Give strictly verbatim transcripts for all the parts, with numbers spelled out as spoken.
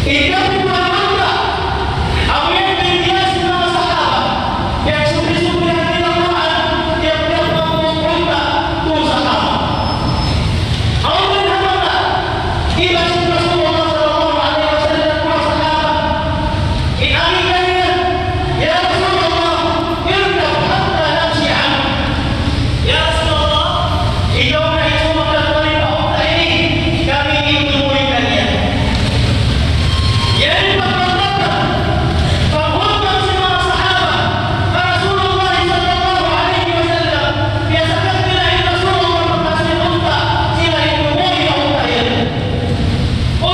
Ikaw in manga unta', amu yan in biya' sin manga sahaba. Piyagsubli-sublihan nila Qur'an, piyagbang-bang unta' sin sahaba. Awn man ha manga iban sin Rasulullah sallallahu alayhi wasallam, manga sahaba. In agi kaniya, يا رسول الله، اركب حتى نمشي عنه. Ya Rasulullah, ikaw na in sumūd pa unta' ini, kami in tumuy kaniya. Yan in pagpagtagna', paghulgam sin manga sahaba pa Rasulullah sallallahu alayhi wasallam, biya' sakali nila in Rasulullah magpasal unta', sila in tumuy pa unta' yan. O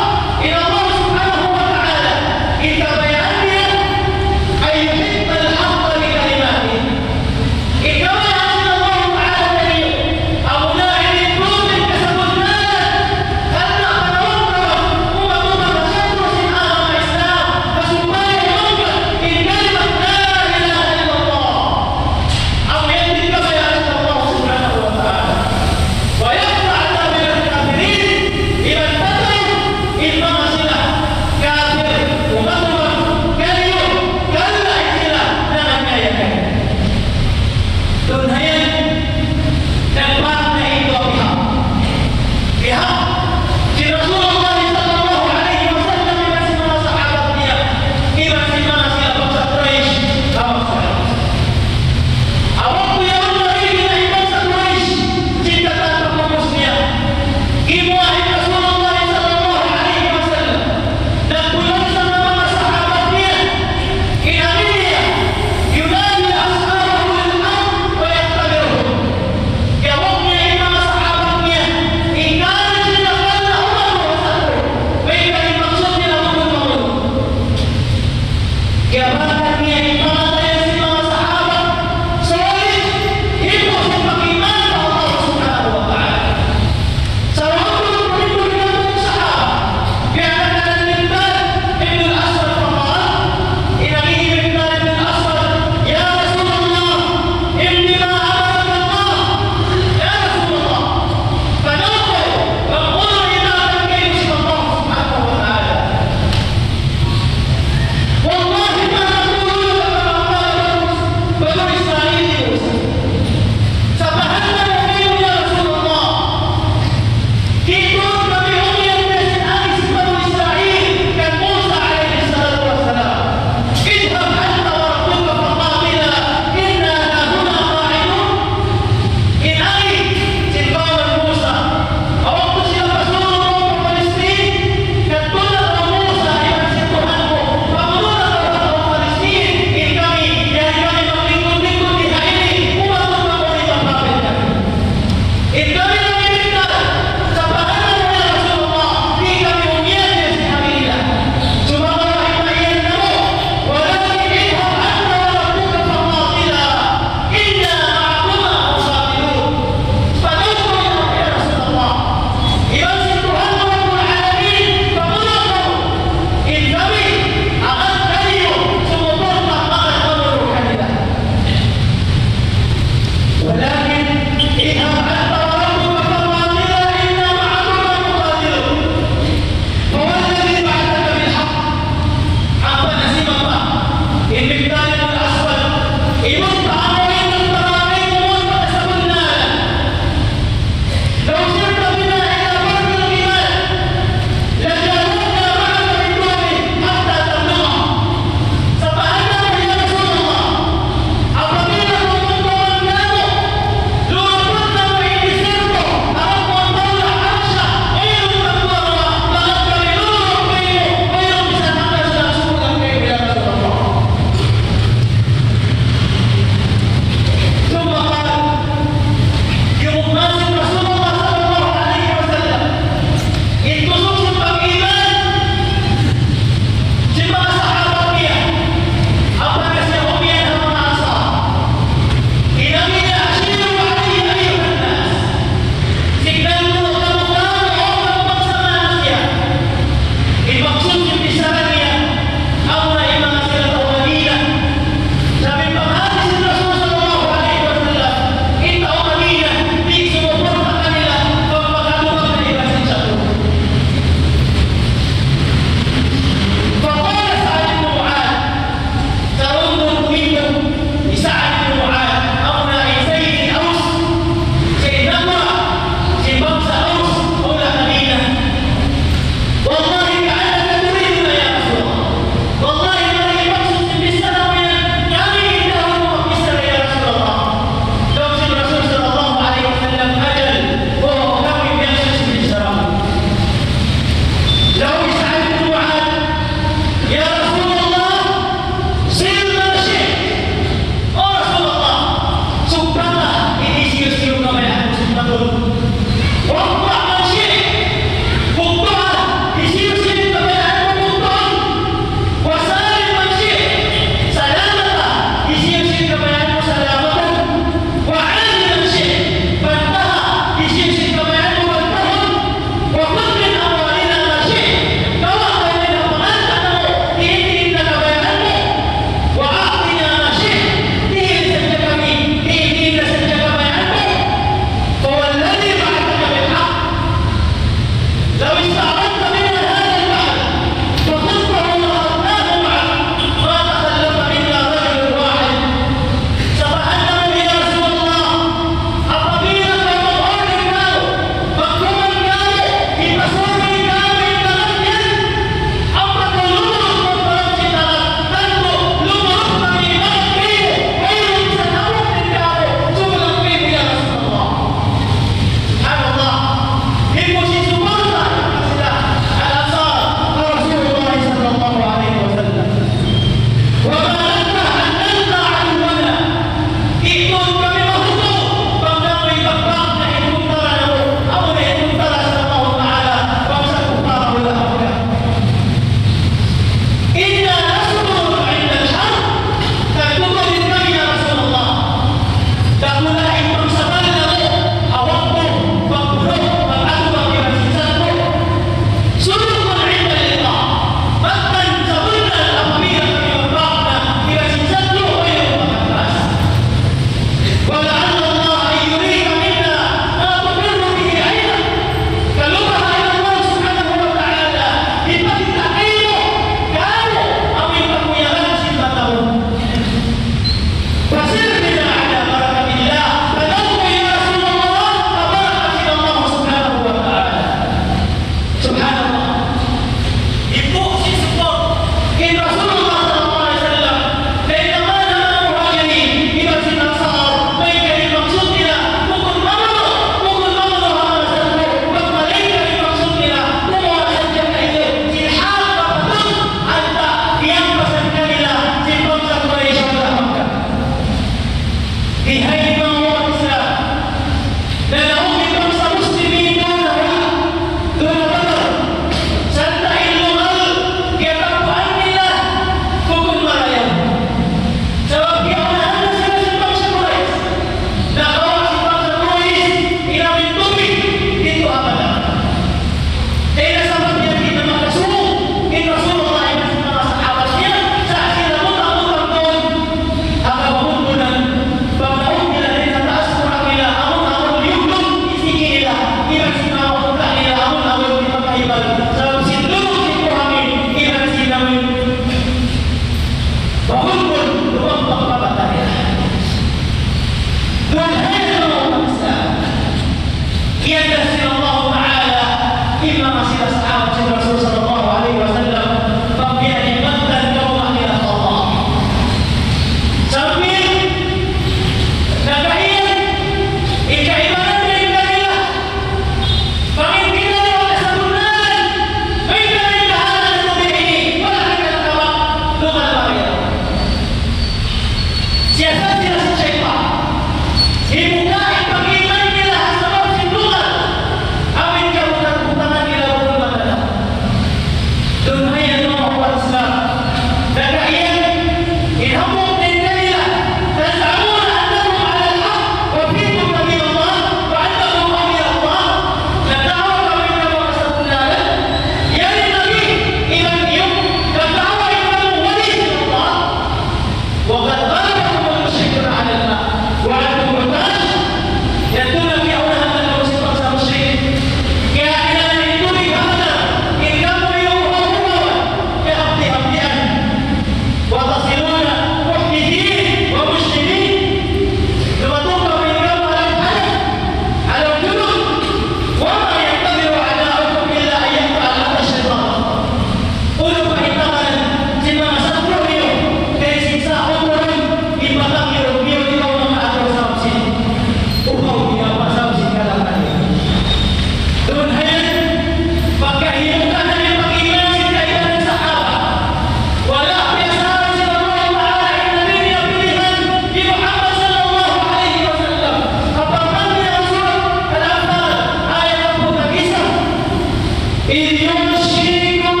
إذ يغشيكم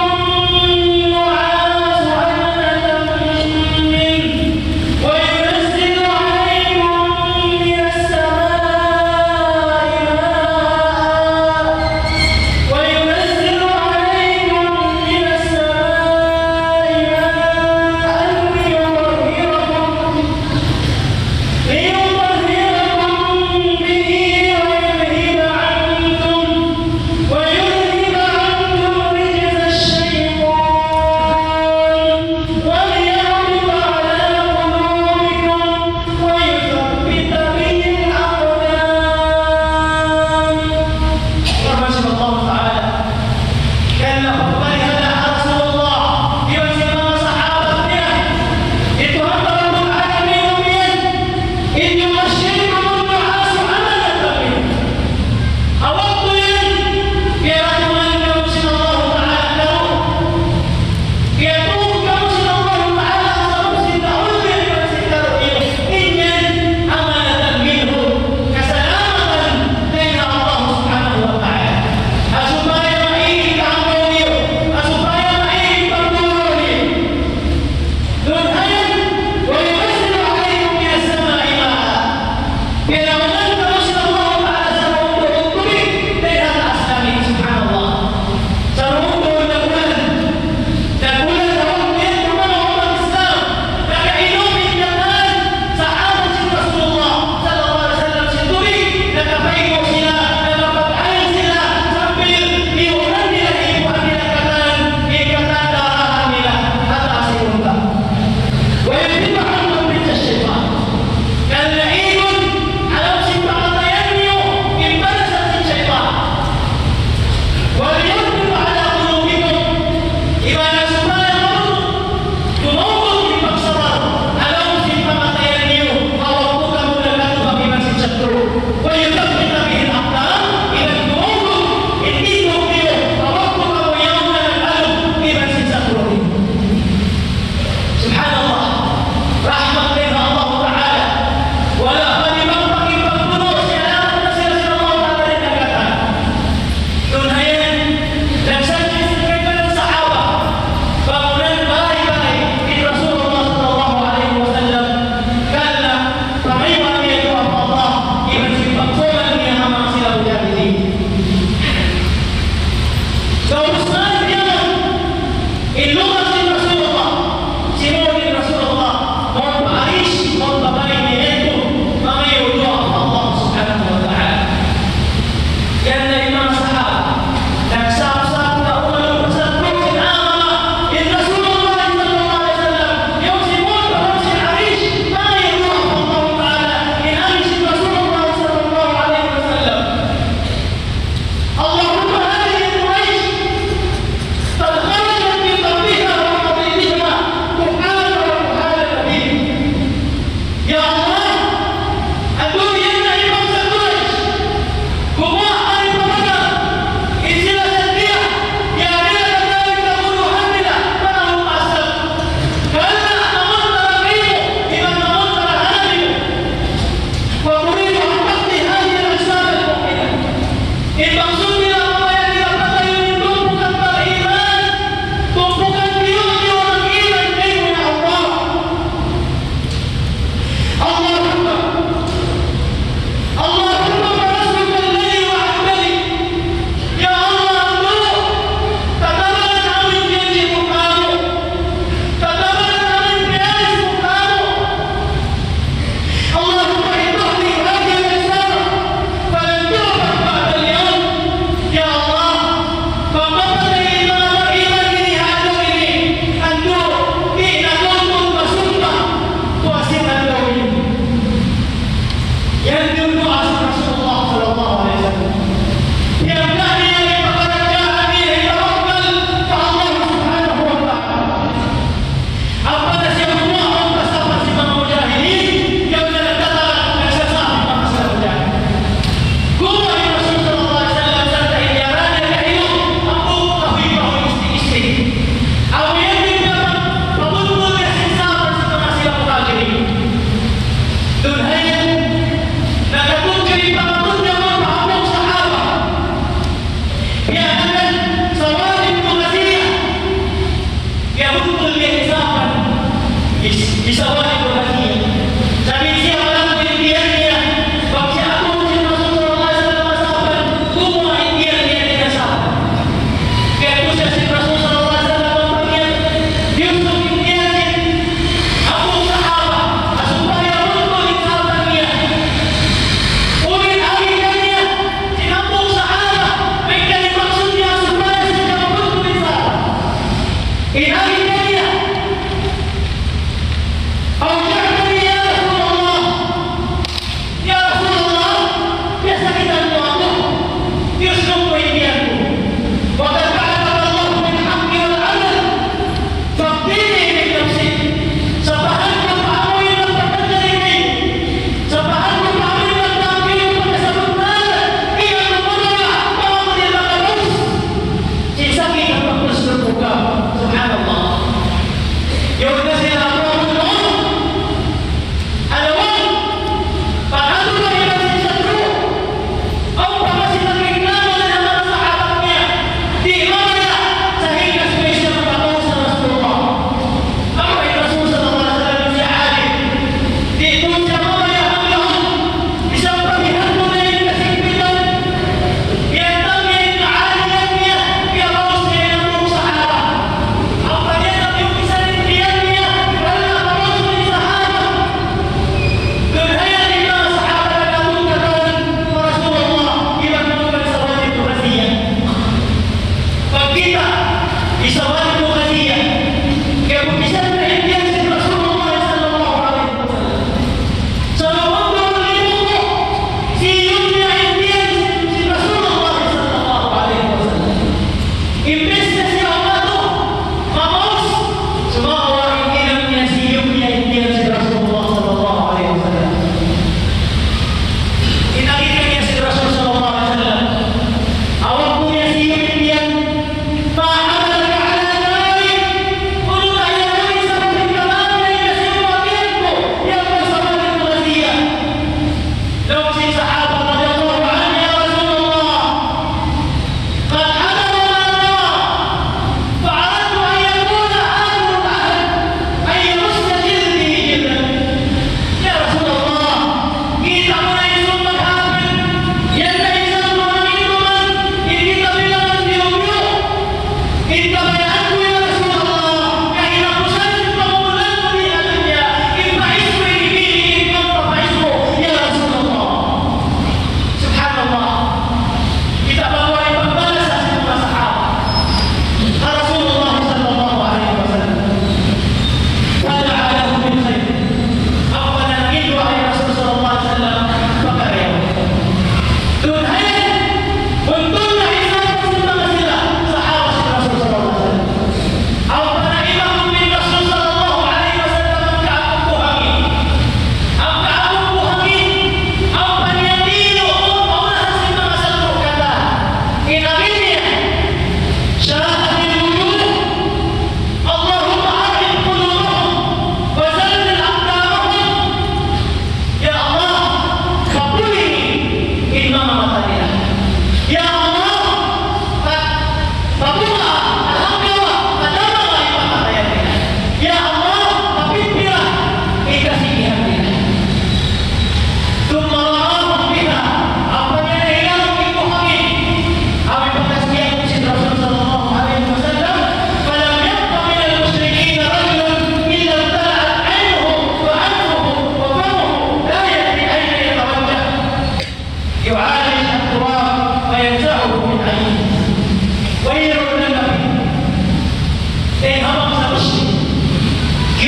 النعاس أمنة منه وينزل عليكم من السماء ماء وينزل عليكم من السماء ماء ليطهركم ليطهركم به ويذهب عنكم ويذهب عنكم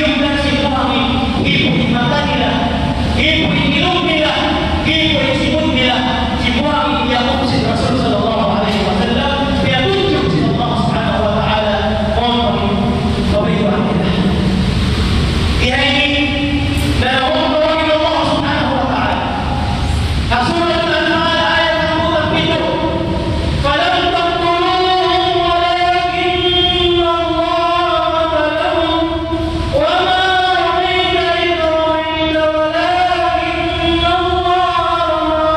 Hangkan sin buhangin, hipu' in mata nila, hipu' in ilung nila, hipu' in siput nila, sin buhangin, iyakup sin Rasul sallallahu alayhi wasallam, piyatunjuk sin Allah subhanahu wa ta'ala, mawn pa in kabayuan nila. Di ha ini, nanawan pa in Allah subhanahu wa ta'ala. Ha Suratul Anfal, ayat hangpu' tagpitu. فلم تقتلوهم ولكن الله قتلهم وما رميت إذ رميت ولكن الله رمى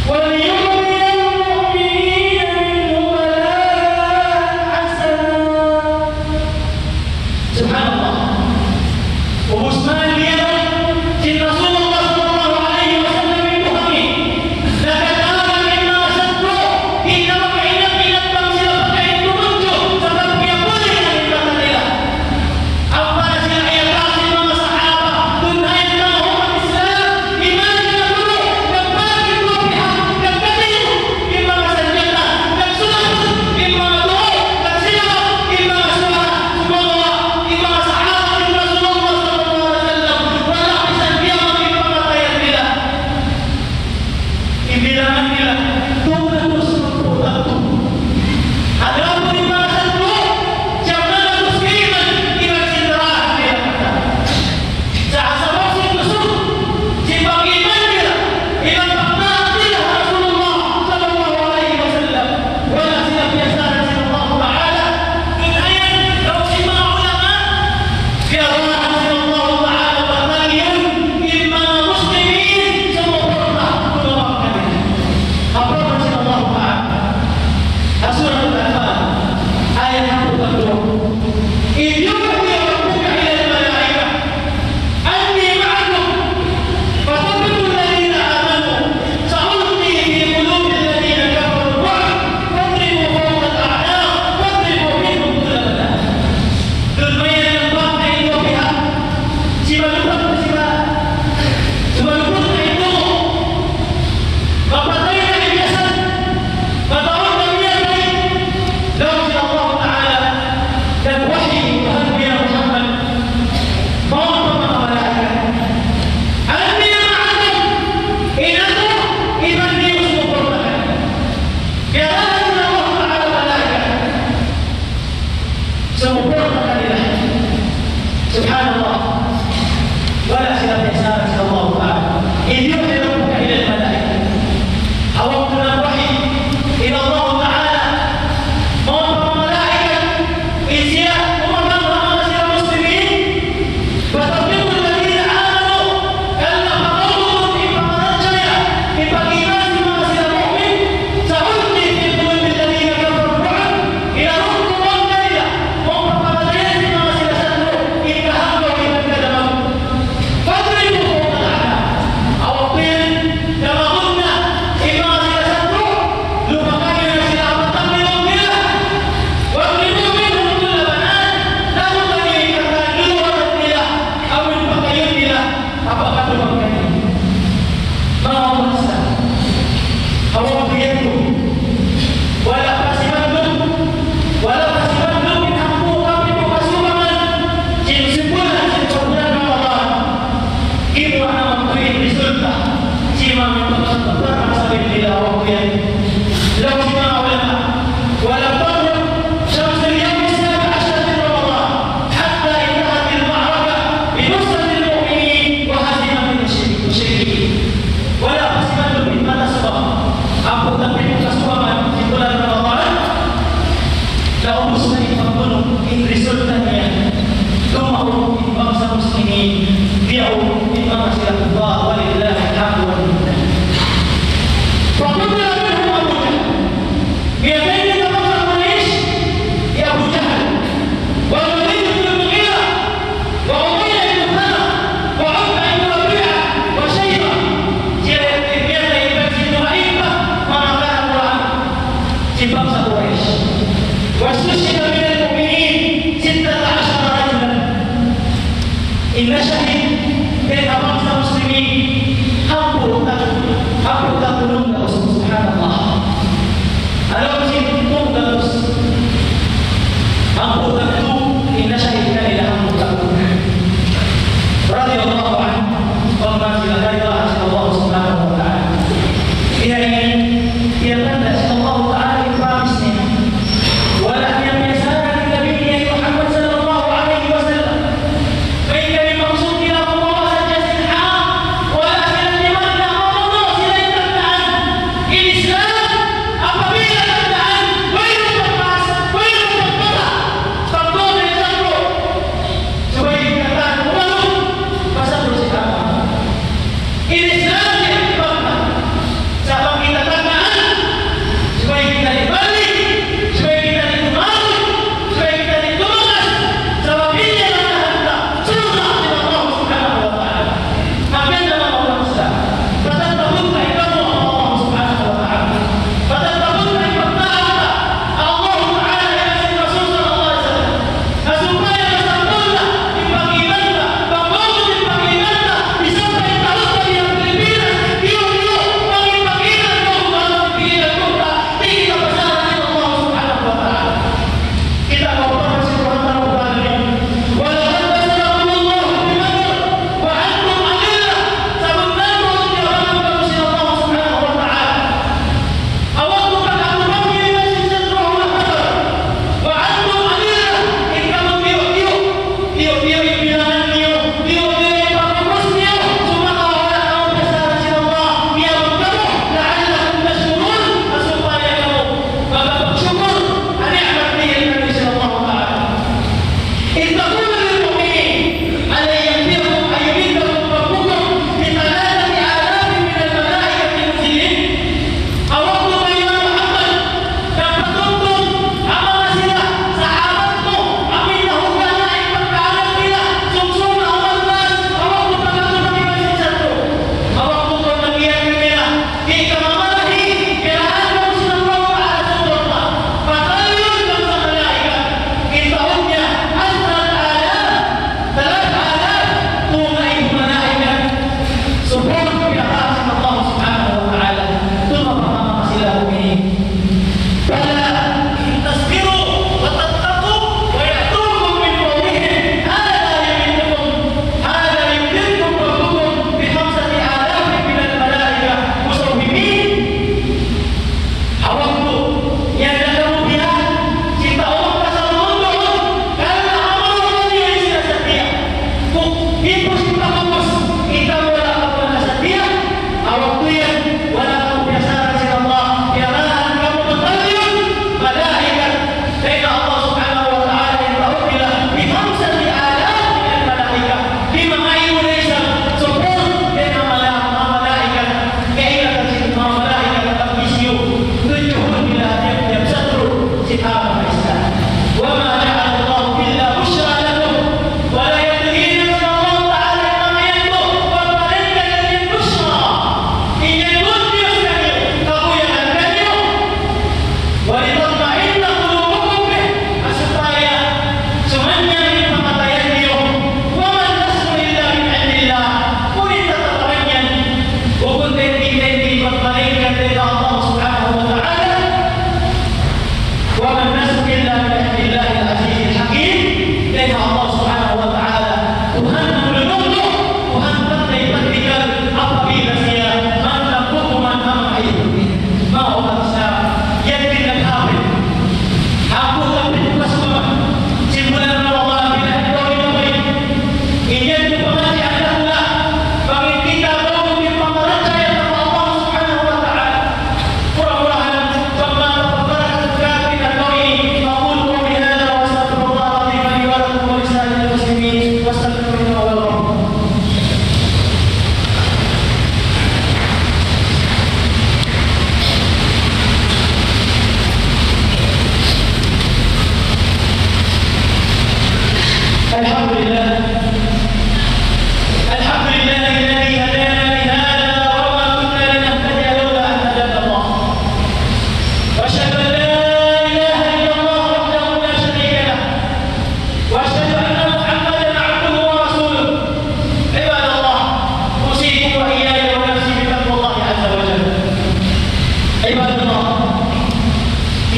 وليبلي المؤمنين منه بلاء حسنا. Subhanallah. Ubus mayan niya sin Rasulullah sallallahu alayhi wasallam in buhangin. Nagkatawanan in manga sadtu', di' na makaingat-ingat bang sila pagkain tumundju, sabab kiyapuli na in mata nila. Ampa na sila iyatake sin manga sahaba, duun ha yan manga ummat Islam, iman nila kunu', nagbalik in duwa pihak, nagkatayu in manga sanjata, nagsulaput in manga dugu', nagsilaput in manga suwara, sumagawa' in manga sahaba sin Rasulullah sallallahu alayhi wasallam, wala' bisan biya' man in pangatayan nila. In bilangan nila, dugatus hangpu' tagtu. Adapun in manga sadtu', siyam na gatus kaiman, iban sin darahan nila katan. Sa' sabab sin kusug sin pag-iman nila, iban pagtaat nila ha Rasulullah sallallahu alayhi wasallam, wala' sila piyasaran sin Allah Ta'ala. Duun ha yan, laung sin manga ulama, piyarahan sin Allah Ta'ala batalyon in manga Muslimin sumuporta, tumabang kanila. Apa man sin Allah Ta'ala? Ha Surat Al-Anfal, ayat hangpu' tagduwa. إذ يوحي ربك إلى الملائكة أني معكم فثبتوا الذين آمنوا سألقي في قلوب الذين كفروا الرعب فاضربوا فوق الأعناق واضربوا منهم كل بنان. Duun mayan in pagkain duwa pihak. Simalupat na sila. Simalupat na in dugu'. Mapatay na in jasad. Mataud na miyatay. Laung sin Allah Ta'ala, nagwahi in Tuhan mu ya Muhammad, mawn pa manga malaikat. أني معكم, in aku, iban niyu sumuporta kaniyu. Piyarahan sin Allah Ta'ala malaikat. Sumuporta kanila. Subhanallah. Wala' sila piyasaran sin Allah Ta'ala. إذ يوحي ربك إلى الملائكة. Ha waktu nagwahi in Allah Ta'ala mawn pa malaikat, in siya umabang ha manga sila Muslimin, فثبتوا الذين آمنوا, karna' pakaunun in pagparachaya, in pag-iman sin manga sila mu'min, سألقي في قلوب الذين كفروا الرعب, hinarung ku mawn kanila, mawn pa pangatayan sin manga sila sadtu', in kahanggaw iban kadamag. فاضربوا فوق الأعناق. Ha waktu yan, damagun na in manga sila sadtu', lupakayu na sila ha batang ilung nila. واضربوا منهم كل بنان, lagutan niyu in katan luluwatan nila, amun pakayun nila, apakadumang kaniyu. Manga ummat Islam, ha waktu yadtu, wala' pa simandum, wala' pa simandum in hangpu' kapitu kasubangan sin simbulan, sin simbulan Ramadan. Kinuha na magtuy in resulta sin manga pagpagpagpag sabilillah ha waktu yan. Laung sin manga ulama, ولم تغرب شمس اليوم السابع عشر من رمضان حتى انتهت المعركة بنصرة المؤمنين وهزيمة المشركين. Wala' pa simandum in mata suba, hangpu' tagpitu kasubangan sin bulan Ramadan, naubus na in pagbunu', in resulta niya, dumaug in bangsa Muslimin, diyaug in manga sila kuffar, ولله الحمد والمنة. فقتل منهم أبو جهل. Miyatay dayn ha bangsa Quraysh hi Abu Jahl, والوليد بن المغيرة, وأمية بن خلف, وعتبة بن ربيعة, وشيبة. Siya in miyatay iban sin dumaing pa manga kakahulaan sin bangsa Quraysh. واستشهد من المؤمنين ستة عشر رجلا. In nashahid dayn ha bangsa Muslimin, hangpu' tag-, hangpu' tagtulung na usug, subhanallah. Awn sin tunggatus, hangpu' tagtu in nashahid kanila ha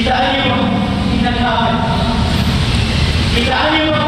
Kitaa niyu ba in nag-amal? Kitaa niyu ba